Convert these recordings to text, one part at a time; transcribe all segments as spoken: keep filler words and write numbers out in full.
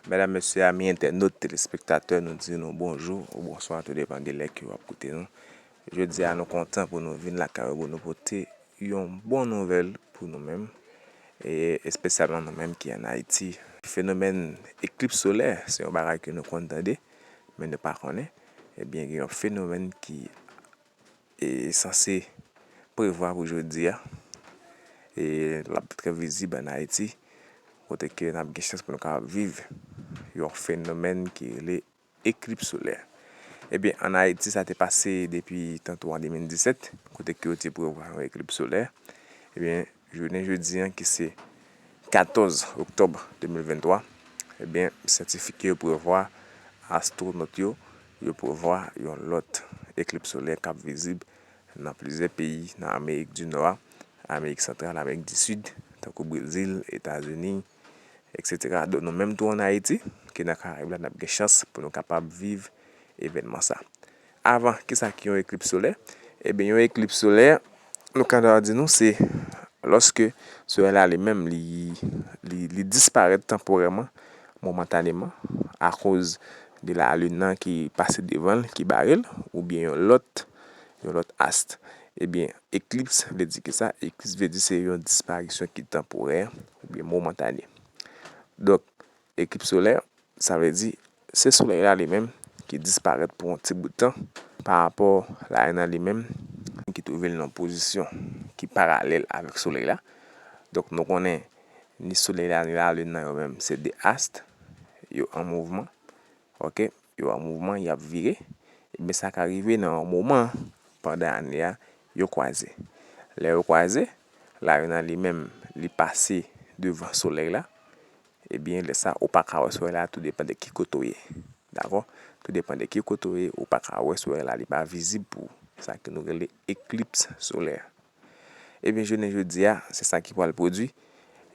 Medam, mesye, ami entènot, telespektatè, nou di nou bonjou ou bonswa, tou depann de lè ke w ap koute nou. Jodi a, nou kontan pou nou vin lakay ou pou nou pote yon bon nouvèl pou nou menm, e espesyalman nou menm ki ann Ayiti. Fenomèn eklips solè, se yon bagay ke nou konn tande, men nou pa konnen. Ebyen, gen yon fenomèn ki e sanse prevwa pou jodi a. E l ap trè vizib ann Ayiti, kote ke n ap gen chans pou nou kapab viv yon fenomèn ki rele eklips solè. Ebyen, ann Ayiti, sa te pase depi tan tou an de mil disèt, kote ke yo te prevwa yon eklips solè. Ebyen, jounen jodi an, ki se katòz oktòb de mil venntwa, ebyen, syantifik yo prevwa, astwonòt yo, yo prevwa yon lòt eklips solè k ap vizib nan plizyè peyi nan Amerik di Nò a, Amerik Santral, Amerik di Sid, tankou Brezil, Etazini, etsetera. Donk, nou menm tou ann Ayiti, ki nan Karayib la, n ap gen chans pou nou kapab viv evènman sa. Avan, kisa ki yon eklips solè? Ebyen, yon eklips solè, nou ka di nou, se lòske solèy la li menm, li, li, li disparèt tanporèman, momantaneman, akoz de lalin nan ki pase devan l, ki bare l, oubyen yon lòt, yon lòt ast. Ebyen, eklips vle di ki sa? Eklips vle di se yon disparisyon ki tanporè oubyen momantane. Donk, eklips solè, sa vle di se solèy la li menm ki disparèt pou yon ti bout tan pa rapò lalin nan li menm ki twouve l nan pozisyon ki paralèl avèk solèy la. Donk, nou konnen ni solèy la ni lalin nan yo menm se de ast, yo an mouvman, oke, yo an mouvman, y ap vire. Ebyen, sa ka rive nan yon moman pandan ane a, yo kwaze. Lè yo kwaze, lalin nan li menm, li pase devan solèy la, ebyen, lè sa, ou pa ka wè solèy la, tou depann de ki kote w ye. Dakò? Tou depann de ki kote w ye, ou pa ka wè solèy la, li pa vizib pou ou. Sa ke nou rele eklips solè. Ebyen, jounen jodi a, se sa ki pral pwodui.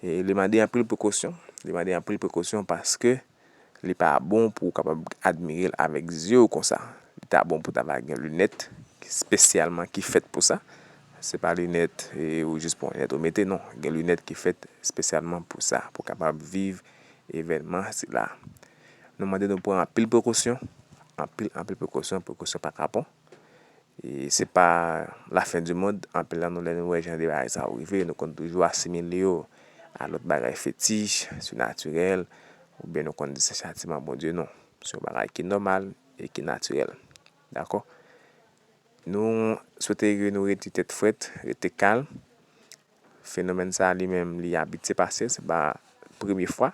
E li mande anpil prekosyon. Li mande anpil prekosyon paske li pa bon pou w kapab admire l avèk zye w konsa. Li ta bon pou w ta va gen linèt espesyalman ki fèt pou sa. Se pa linèt, e, ou jis pran linèt ou mete, non. Gen linèt ki fèt espesyalman pou sa, pou w kapab viv evènman sila. Nou mande nou pran anpil prekosyon, anpil, anpil prekosyon, prekosyon pa kapon. E se pa lafen di mond, anpil nan nou, lè nou wè jan de bagay sa yo rive, nou konn toujou asimile yo a lòt bagay fetich, sinatirèl, oubyen nou konn di se chatiman Bondye. Non, se yon bagay ki nòmal e ki natirèl. Dakò? Nou swete ke nou rete tèt frèt, rete kalm. Fenomèn sa a li menm, li abitye pase, se pa premye fwa.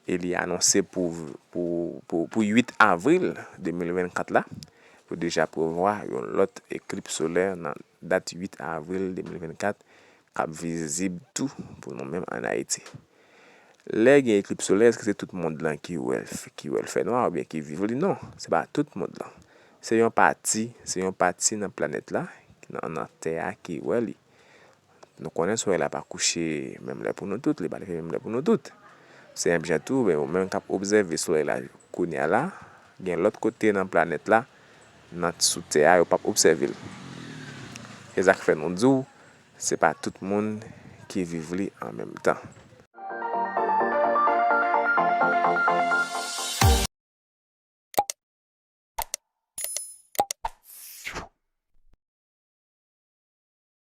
E li anonse pou, pou, pou, pou uit avril de mil vennkat la. Yo deja prevwa yon lòt eklips solè nan dat uit avril de mil vennkat k ap vizib tou pou nou menm ann Ayiti. Lè gen eklips solè, èske se tout mond lan ki wè l, ki wè l fè nwa oubyen ki viv li? Non, se pa tout mond lan. Se yon pati, se yon pati nan planèt la, nan, nan tè a ki wè li. Nou konnen solèy la pa kouche menm lè pou nou tout, li pa leve menm lè pou nou tout. Se menm jan tou, men ou menm k ap obsève solèy la kounye a la, gen lòt kote nan planèt la, nan sou tè a, yo p ap obsève l. Se sa k fè nou di w, se pa tout moun ki viv li an menm tan.